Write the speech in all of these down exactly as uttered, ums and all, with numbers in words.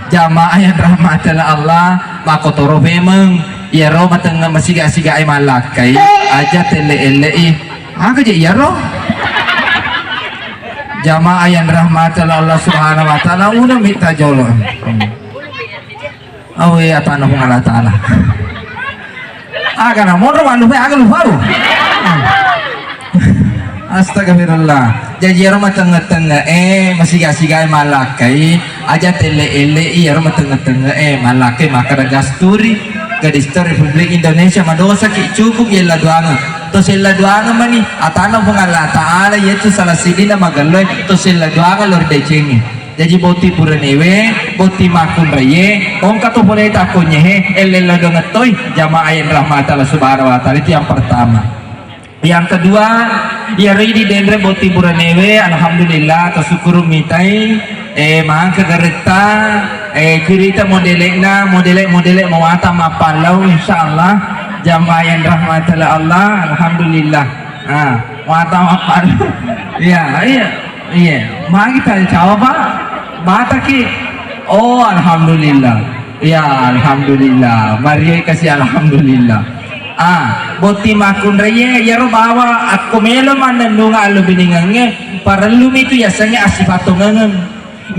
Jamaah yang rahmati Allah, makkotoro memeng iyaro matengnga masiga-sigae mallakkai, aja telle-elle'i. Aga je iyaro? Jamaah yang rahmati Allah Subhanahu wa Ta'ala, udah minta jolo. Awe, atana Puang Allah Ta'ala. Aga na monro mallupai, aga lupau. Astagfirullah. Jaji ero matengngeng-tengnge'e, masiga-sigae mallakkai, aja telle-elle'i ero matengngeng-tengnge'e mallakkai makkeda gasturi, gadis to Republik Indonesia, madosaki, cukup yella doangeng. To sella doangeng mani, atana Puang Allah Ta'ala, yaitu salah sidina magelloe to sella doangeng lo ridecengi. Jaji botting buranewe, botting makkunraie, engka to pole takkonyehe, ellella dongettoi, jamaah yang rahmat Allah Subhanahu wa Ta'ala. Itu yang pertama. Yang kedua, iyaro idi denre botting buranewe, alhamdulillah, tasyukuru mitai, eh, mangke garetta, eh, kirita modelekna, modele-modele mawata mappallau, insyaallah, jamaah yang rahmat Allah, alhamdulillah. Ah, mata mappallau. Iya, iya. Iya, magi tanya cawa, Pak? Bataki. Oh, alhamdulillah. Ya, alhamdulillah. Maria kasih alhamdulillah. Ah, botting makkunraie, iyaro bawa akko melo mannennunga allo biningengnge, parellumi tu yasengnge assifatongengeng.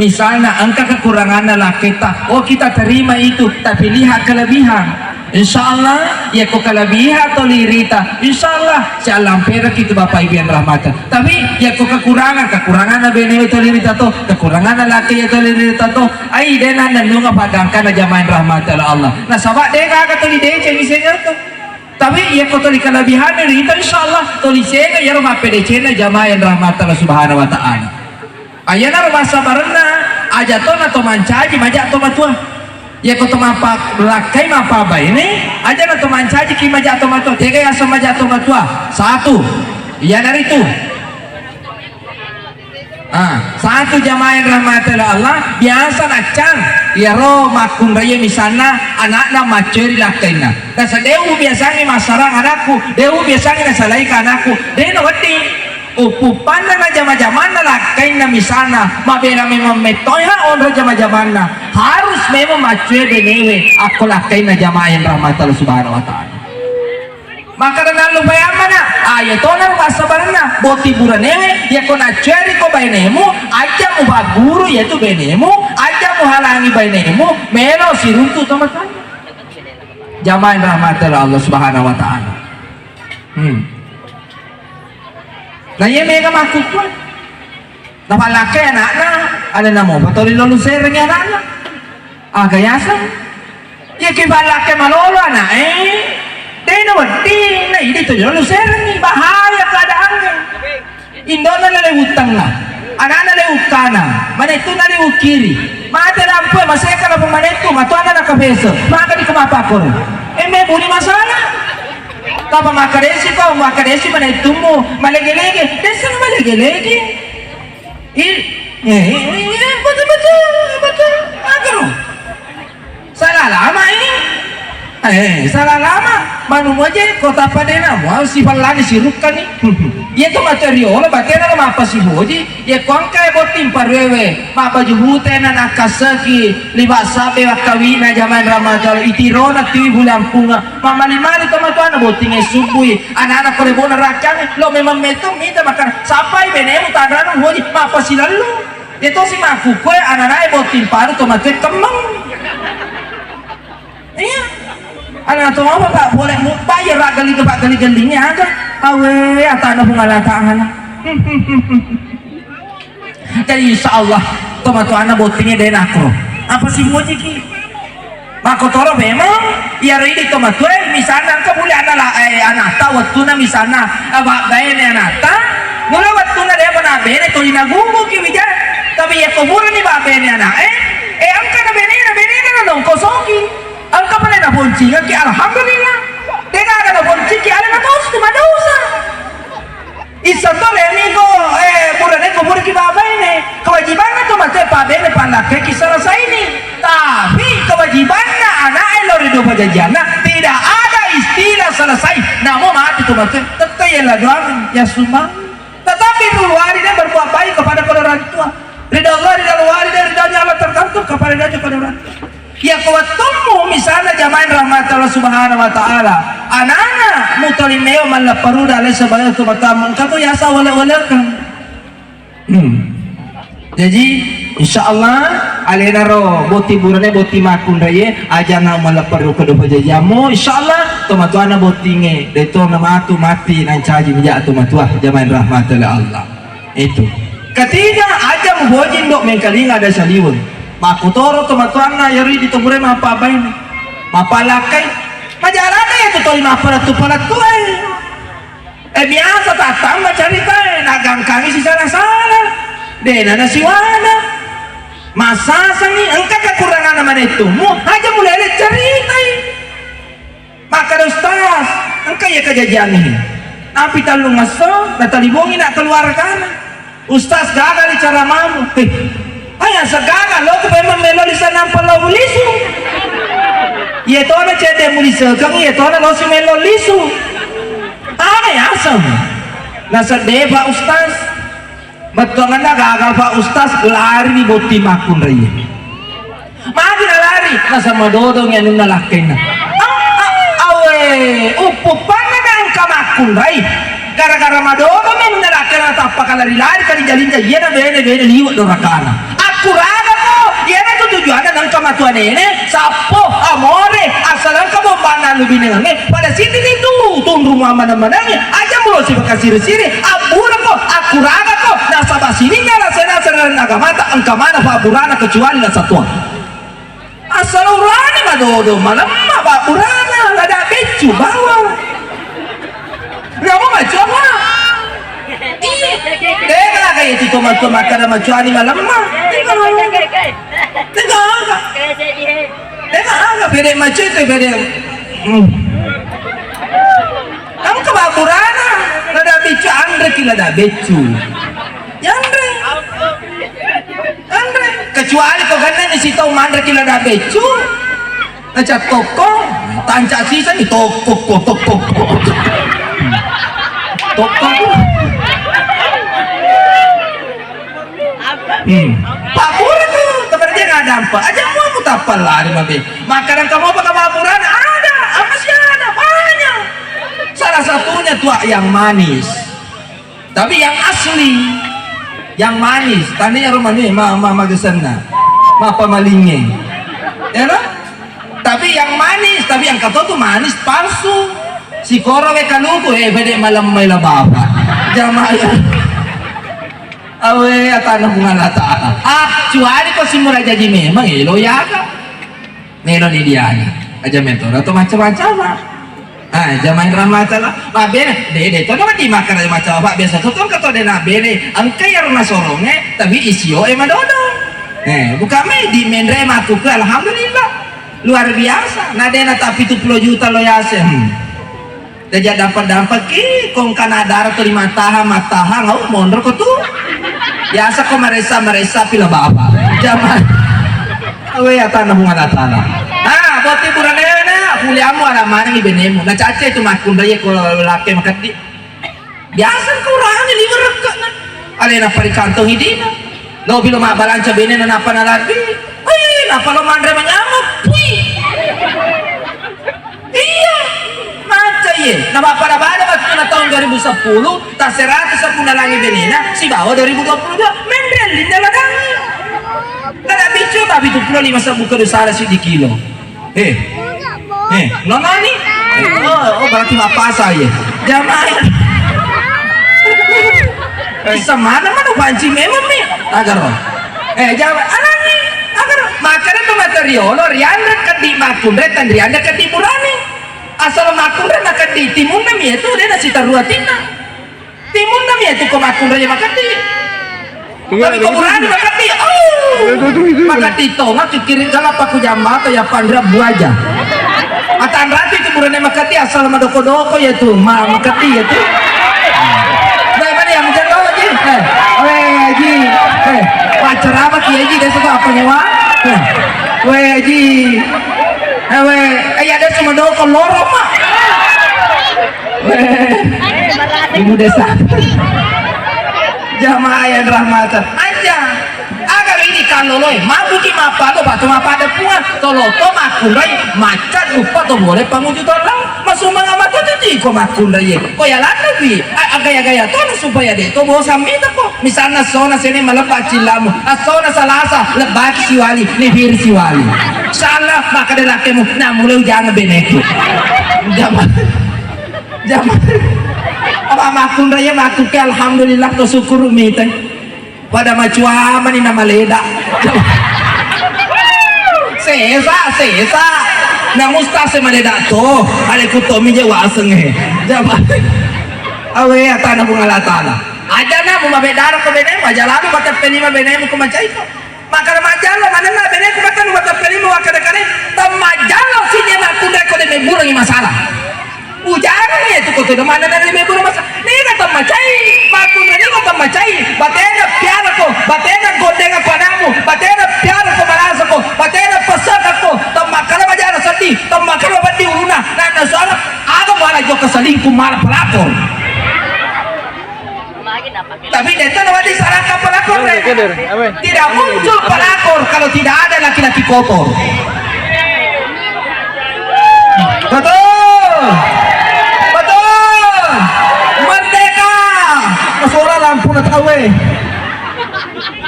Misalna, engka kekuranganna lakketta, oh, kita terima itu, tapi lihat kelebihan. Insya Allah, yakko kelebihan toli rita, insya Allah, siallamperaki tu Bapak Ibu yang rahmatan. Tapi yakko kekurangan, kekuranganna benewe toli rita to, kekuranganna laki ya toli rita to, ai dena nennunga padangkana jamaah rahmatan Allah. Nasaba de gaga toli deceng isega to. Tapi yakko toli kelebihan rita, insya Allah, toli sega yaro mappedecenna jamaah yang rahmatan Allah Subhanahu wa Ta'ala. Ayanaro massabarenna, aja to na to mancaji maja to matua. Yako to mappa lakkai mappa baine, aja na to mancaji ki maja to matua. Tega yaseng maja to matua? Satu. Iyanaritu. Ah, satu jamaah yang rahmati Allah, biasa naccang iyaro makkunraie misalna anakna macceri lakkainna. Tasa deu biasangi massarang anakku, deu biasangi nasalaika anakku. Dena wedding. Upuppanna na jama-jamanna lakkainna misalna, mabela memang mettoiha onro jama-jamanna, harus memang maccue benewe akko lakkainna jamaah yang rahmat Allah Subhanahu wa Ta'ala. Maka dengan lupa yang mana? Ayo tona rumah sabarna, boti buranewe, ya ko naccue ri ko bainemu, aja mu baguru yaitu benemu, aja mu halangi bainemu, melo siruntu teman-teman. Jamaah yang rahmat Allah Subhanahu wa Ta'ala. Hmm. Na iya mega makkukkuang. Napallakkai anakna, alena mopa toli lolu serengngi anakna. Aga yaseng? Iya ki pallakkai malolo anak, eh. Dena wedding, na idi toli lolu serengngi, bahaya keadaannya. Indona na lewu tengnga, anakna lewu kana, manettu na lewu kiri. Mate lampu, maseka lampu manettu, matuanna na kapese. Maka di kemapa koro. Emme buni masalah. Tapa makadesi ko, makadesi manettummu, malege-lege, desa malege-lege. I, eh, eh, eh, betul, betul, betul. Agaro. Salah lama ini. Eh, salah lama. Manu moje kota padena, mau si pallani si rukkani. Iya to mate riolo, batena lo mappa si boji. Iya ko engka e botting paruewe, mabbaju bute na nakkasseki, liba sabbe wakkawina jamaah rahmat Allah, itirona tiwi bulampunga. Mamali-mali to matuanna bottingnge subbui, anana kore bona rakkang, lo memang metu mita makan, sapai benemu tanranu boji, mappa si lallu. Iya to si makkukue ananae botting paru to matue kemmeng. Iya. Ana to apa, Pak? Boleh mu-, bayar, Pak, gali-, Pak, gali-galingi aja. Awe, atana Puang Allah Ta'ala. Jadi insya Allah, tomatoanna bottingnya deh nakro. Apa si mojiki? Makkotoro memang, iyaro idi tomatue, misalna engka muli ana la-, eh, anakta, wettuna misalna, eh, ba-, baine anakta, mula wettuna de' mana bene toli nagungguki wija. Tapi yakko purani ba-, bene anak, eh, eh, engka na benena, benena na nongkosoki. Engka pale naponcingekki, alhamdulillah. Degaga naponciki, alena tosi madosa. Issa to leni ko, eh, purane ko puraki babaine. Kewajibanna to mate pabene pallakkaiki selesaini. Tapi kewajibanna anaknya lo ri do pajajianna, tidak ada istilah selesai. Namo mati to mate, tette yella doang ya sumbang. Tetapi dulu hari dia berbuat baik kepada kedua orang tua. Ridha Allah, ridha walidain, ridhanya Allah terutama Tuh, kapare daja pada orang. Iya, ko wettummu misalna jamaah rahmat Allah Subhanahu wa Ta'ala, anana mutoli meo mallepperu dalai sebagai tu matamu, engka tu yasa wale-walekan. Hmm. Jaji, insya Allah, alena ro boti burane, boti makkunraie, aja na mallepperu kedo pajajiammu, insya Allah, tomatuana botinge, deto na matu mati, nancaji menjak tomatuah, jamaah rahmat Allah. Itu. Ketiga, aja muboji ndo mengkalinga ada saliweng. Makkutoro tomatoanna yari di tobure mappabaine. Mapalakkai. Majalana ya tu toli mappalettu-palettu, eh. Eh, biasa tattamba caritae, nagangkangi sisala-sala. Dena nasiwana. Massasangi, engka kekuranganna manettu. Mu, aja mulele caritai. Makkeda, "Ustaz, engka iya kajajiangnge." Nampi tellung esso, natalibongi na keluargana. "Ustaz, gaga ni caramamu." "Eh, aya segaga, lo ku memang melo lisu nampa lo lisu." Iya tona cedde mulisekeng, iya tona lo si melo lisu. Aga yaseng? Nasedde, Pak Ustaz. Bettuangenna gaga, Pak Ustaz, lari ni botting makkunraie. Magi nalari, nasaba madodong anunna lakkainna. A-, a-, awe, uppuppanna na engka makkunrai. Gara-gara madodong anunna lakkainna, tappa kalari-lari, kalinja-linja, iyana bene-bene liwe' dorakana. Akkuraga ko, iyana tu tujuanna na engka matuanene, sappo, amore, asal engka bombana anu binengangnge, pada sini tu, tunru maneng-manengnge, aja mulo sipakasiri-siri, abbura ko, akkuraga ko, nasaba sininna rasa-rasa agamata engka maneng pabburana kecuali rasa tua. Asal urane madodo, malemma pabburana, lada beccu, bawang. Riamo macua apa? Iya. Tega aga itu tomat-tomat kada macuani malemma. Tega aga. Tega aga. Tega aga, pede macua itu, pede. Hmm. Kamu ke pabburana, lada beccu, anre ki lada beccu. Yanre. Anre. Kecuali ko genne ni sitau manre ki lada beccu. Naca tokko, tanca sisa ni tokko, tokko, tokko. Tokko. Hmm. Pabbura tu, teman dia nggak ada apa. Aja mau aku tapal lari mabe. Makan kamu apa kamu pabburana? Ada, apa sih ada? Banyak. Salah satunya tuak yang manis. Tapi yang asli, yang manis, tania ro mani ma, ma, magesenna, ma pamalingnge. Ya no? Tapi yang manis, tapi yang kata tu manis palsu. Sikoro we kaluku, eh, pede malemma la bapa. Jamaah ya. Awe, atanna Puang Allah Ta'ala. Ah, cuali ko simura jaji memang, eh, lo yaga. Melo ni diana. Aja mentoro to macam-macam. Ah, jamaah rahmatullah. Mabbene, de, de, to nama di makan macam apa biasa to, to, to de na bene. Engka ya rumah soronge, tapi isio e madodo. Eh, bukan me di menre matuku, alhamdulillah. Luar biasa. Na de na tapi tujuh puluh juta lo yase. Hmm. Daja dampa-dampaki, kong kana dara tu lima taha, mataha, ngau monro ko tu. Biasa ko maresa-maresa pila bapa. Jamaah. Awe, atanna Puang Allah Ta'ala. Ah, boti buranena, kuliamu ala manengi benemu. Na cace tu makkunrai ko lake makeddi. Biasa ko urane liwe rekkana. Alena parikantongi dina. Lo bilo mabbalanca benena napa naladdi. Wih, napa lo manre manyamuk. Wih. Iya, macca iye. Na mappada-pada wettunna taung dua ribu sepuluh, tasseratu sabbunna langi benena, sibawa dua ribu dua puluh dua, menre ellinna ladangnge. Kada biccu, tapi tupulo lima sabbu kedu sala siddi kilo. Eh. Eh, nononi? Oh, oh, berarti mappasa iye. Jamaah. Bisa mana mana panci memang mi. Agaro. Eh, jamaah, alani. Agaro. Makanya tu materiolo, rianre keddi makkunre, tan rianre keddi burane. Asal makkunrai makeddi, timunna mi itu de na sitarua tinna. Timunna mi itu ko makkunrai makeddi. Tapi ko burane makeddi. Oh. Makeddi to, maki kiri kala paku jambata ya pandra buaja. Atanrati itu burane makeddi asal madoko-doko ya tu, ma makeddi ya tu. Baik mana yang menjaga lagi? Eh, weh, Haji. Eh, pacar apa Kiai Haji, desa tu apa nyawa? Eh, weh, Haji. Ewe, eh, ada cuma doko loro, Pak. Weh, ibu desa. Jamaah yang rahmatan. Aja. Agar ini Kalloloe, mabbuki mappallo, batu mappada Puang, toloto makkunrai, macca duppa to bole panguju tollang, masumanga matu titi ko makkunrai, ko yalanna wi, a-, agaya-gaya to supaya de to bosan mita ko, misalna sona sene malebba cillamu, assona salasa, lebbaki siwali, libiri siwali, sala maka de lakkemu, namulai ujang beneku, jama, jama, apa makkunrai makkuke alhamdulillah to syukur mita. Pada macuamani na maleda. Sesa, sesa. Na musta se maleda to. Ale kutomi je waseng he. Jaba. Awe atana Puang Allah Taala. Aja na mu mabedara ko benemu, aja lalu mateppe lima benemu ko macaiko. Makana majjalo manenna beneku makana mateppe lima wakana kare. Tam majjalo sije makkunrai ko de meburangi masalah. Ujarang ya tu kotodo mana dari meburu masa. Nina tammacai, makkunra nina tammacai. Batena piara ko, batena gondenga ko anakmu, batena piara ko malasa ko, batena pesaka ko. Tammakala majara sedih, tammakala bandi uluna. Nana soal aga mala jokka selingkuh mala pelakor. Tapi detta nama disalahkan pelakor, Bre. Tidak muncul pelakor kalau tidak ada laki-laki kotor. Betul. Betul. Merdeka. Suara lampu na tahu, eh.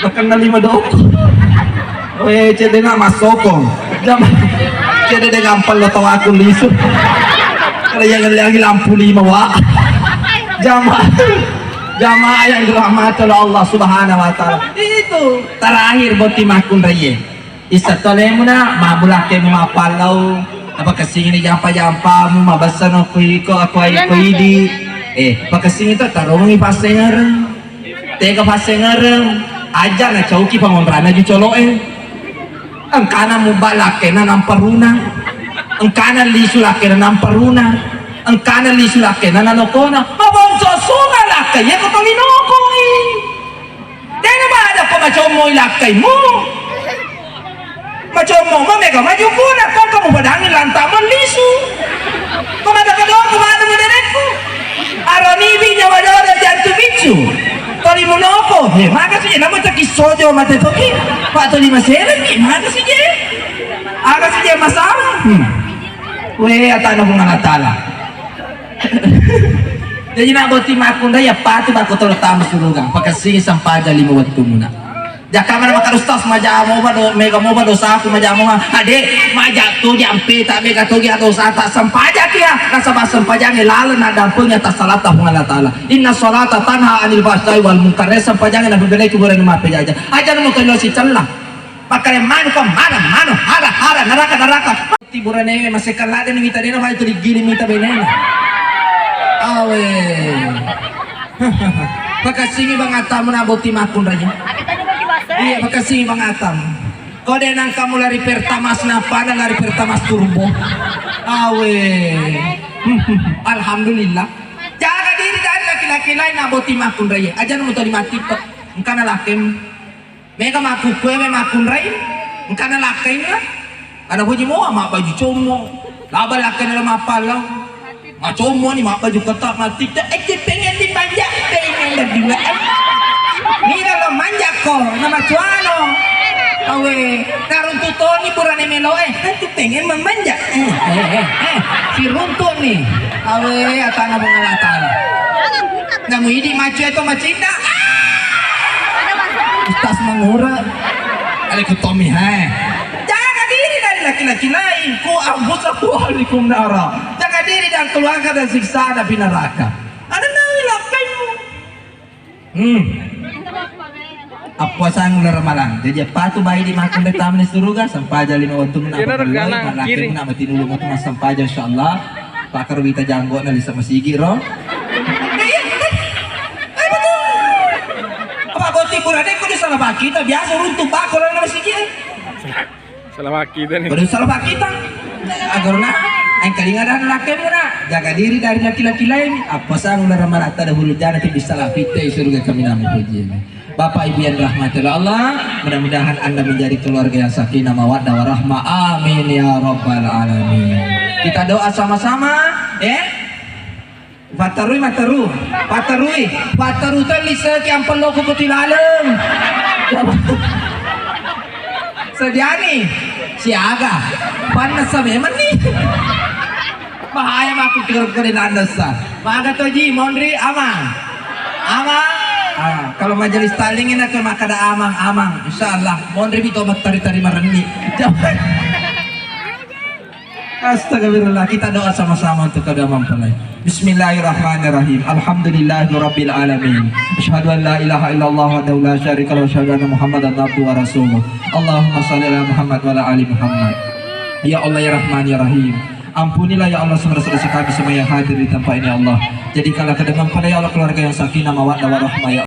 Bahkan na lima dok. Weh, cedde na masoko. Jam. Cedde de gampang lo tau aku lisu. Kalau yang lagi lampu lima, wa. Jamaah. Jamaah yang dirahmati oleh Allah Subhanahu wa Ta'ala. Itu terakhir boti makkunraie. Isa tolemuna, mabulakke mu mappallau. Apa kesini jampa-jampamu, mabessano kuiko, aku ai kuidi. Eh, apa kesini to tarungi passengereng. Tega passengereng. Aja na cauki pangonrana ju coloe. Engkana mubba lakkena namparuna. Engkana lisu lakkena namparuna. Engkana lisu lakkena nanokona. Mabonco sunga lakkai, iya ko toli nokoi. Dena bada ko macommoi lakkaimu. Macommo ma mega majukuna, ko kamu padangi lanta malisu. Ko mata kedua ko mana mudarekku. Aroni binya wadoro jantu bicu. Toli munoko, he, maka sih nama caki sojo mate toki. Pak toli masere ki, maka sih je. Aga sih je masalah. Hmm. We atana Puang Allah Taala. Jadi nak boti makkunrai ya patu bako tolo tama suruga. Pakasing sampaja lima wettumuna. Jaka mana maka ustaz maja moba do, mega moba dosaku maja moba. Ade, maja togi ampe tak mega togi atau sa tak sempaja kia. Nasaba sempajange lala na dampengnya tak salata Puang Allah Taala. Inna salata tanha anil fahsai wal munkar. Sempajange na bebelai kuburan mape jaja. Aja mau kenal si celah. Pakkale manu ko, manu, manu, hara, hara, naraka, naraka. Tiburanenge massekka ladde ni mita dena, fai tuli gili mita benena. Awe. Pakassingi bang atamu na boti makkunraie. Iya, pakassingi bang atamu. Ko de nang kamu lari Pertamax, napana lari Pertamax turbo. Awe. Alhamdulillah. Jaga diri dari laki-laki lain na boti makkunraie. Aja nu tadi mati to. Engkana lakem. Mega makkukkue me makkunrai, engkana lakkainna. Ada puji moa mabbaju commo. Laba lakkainna lo mappallau. Macommo ni mabbaju ketat matiktok. Eh, pengen dimanja, pengen berdua. Nina lo manja ko, nama cuano. Awe, karuntu toni burane melo, eh, nanti pengen memanja. Eh, eh, eh, eh, si runtu ni. Awe, atana mengalatana. Namu idi macu eto macinna. Ustaz mangura. Alaikum Tommy, hai. Jaga diri dari laki-laki lain. Ku anfusakum wa ahlikum nara. Jaga diri dan keluarga dari siksa api neraka. Ada nawi lapaimu. Hmm. Appuasang ulara malang. Jadi apa tu bayi di makan di taman suruga sampai aja lima waktu menang. Iya, nak, nak, nak, kiri. Nak mati dulu mati mas sampai aja insyaallah. Pakar wita janggo na lisa masigi ro. Apa boti kurade ko di salah kita biasa runtuh bakal na masigi. Salah kita nih. Baru salah kita. Agar na, engkalinga dan laki muna. Jaga diri dari laki-laki lain. Apa sang ular marata dahulu jana tidak salah kita suruga kami nama puji. Bapak Ibu yang dirahmati oleh Allah, mudah-mudahan Anda menjadi keluarga yang sakinah mawaddah warahmah. Amin ya rabbal alamin. Kita doa sama-sama, ya. Patarui, mataru, patarui, pataru tali sekian peloko kutilaleng. Terjadi siaga. Panas sampai meni. Bahaya mah aku kira-kira di landas. Maga toji monri amang. Amang. Ah, kalau majelis taklim ini aku makkada amang, amang. Insya Allah monri itu tari-tari marenni. Astagfirullah, kita doa sama-sama untuk kedua mempelai. Bismillahirrahmanirrahim. Alhamdulillahirabbil alamin. Asyhadu an la ilaha illallah wahdahu la syarika lahu, asyhadu anna Muhammadan abduhu wa rasuluh. Allahumma shalli ala Muhammad wa ala ali Muhammad. Ya Allah, ya Rahman, ya Rahim. Ampunilah ya Allah segala dosa kami semua yang hadir di tempat ini, ya Allah. Jadikanlah kedua mempelai, ya Allah, keluarga yang sakinah mawaddah warahmah, ya